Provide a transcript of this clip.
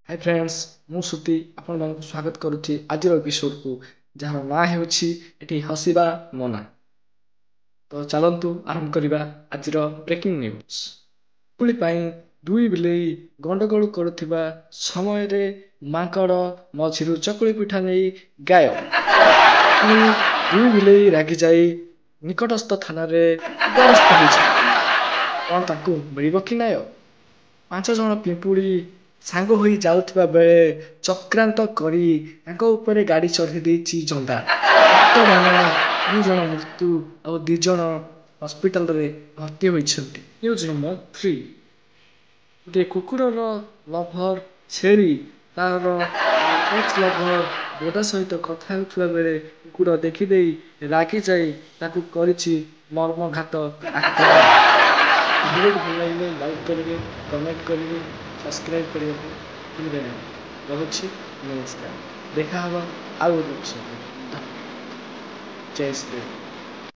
High friends, ମୁଁ ଶ୍ରୁତି ଆପଣମାନଙ୍କୁ ସ୍ୱାଗତ କରୁଛି ଆଜିର ଏପିସୋଡ଼କୁ, ଯାହାର ନାଁ ହେଉଛି ଏଠି ହସିବା ମନା। ତ ଚାଲନ୍ତୁ ଆରମ୍ଭ କରିବା ଆଜିର ବ୍ରେକିଂ ନ୍ୟୁଜ୍। ଚକୁଳି ପାଇଁ ଦୁଇ ବିଲେଇ ଗଣ୍ଡଗୋଳ କରୁଥିବା ସମୟରେ ମାଙ୍କଡ଼ ମଝିରୁ ଚକୁଳି ପିଠା ନେଇ ଗାୟବ। ପୁଣି ଦୁଇ ବିଲେଇ ରାଗିଯାଇ ନିକଟସ୍ଥ ଥାନାରେ ଦ୍ୱାରସ୍ଥ ହୋଇଛନ୍ତି। କ'ଣ ତାଙ୍କୁ ମିଳିବ କି ନ୍ୟାୟ? 5 ଜଣ ପିମ୍ପୁଡ଼ି ସାଙ୍ଗ ହୋଇ ଯାଉଥିବା ବେଳେ ଚକ୍ରାନ୍ତ କରି ତାଙ୍କ ଉପରେ ଗାଡ଼ି ଚଢ଼େଇ ଦେଇଛି ଜନ୍ଦା। ବର୍ତ୍ତମାନ 3 ଜଣ ମୃତ୍ୟୁ ଆଉ 2 ଜଣ ହସ୍ପିଟାଲରେ ଭର୍ତ୍ତି ହୋଇଛନ୍ତି। ନ୍ୟୁଜ୍ ନମ୍ବର 3, ଗୋଟିଏ କୁକୁରର ଲଭର ଛେଳି ତାର ଏକ୍ସ ଲଭର ବୋଦା ସହିତ କଥା ହେଉଥିବା ବେଳେ କୁକୁର ଦେଖିଦେଇ ରାଗିଯାଇ ତାକୁ କରିଛି ମର୍ମଘାତ ଆକ୍ରମଣ। ଭିଡ଼ିଓଟି ଭଲ ଲାଗିଲେ ଲାଇକ୍ କରିବେ, କମେଣ୍ଟ କରିବେ, ସବସ୍କ୍ରାଇବ୍ କରିବାକୁ ଭୁଲିବେ ନାହିଁ। ରହୁଛି, ନମସ୍କାର। ଦେଖା ହବ ଆଉ ଗୋଟେ ଏପିସୋଡ଼ରେ। ଜୟ ଶ୍ରୀରାମ।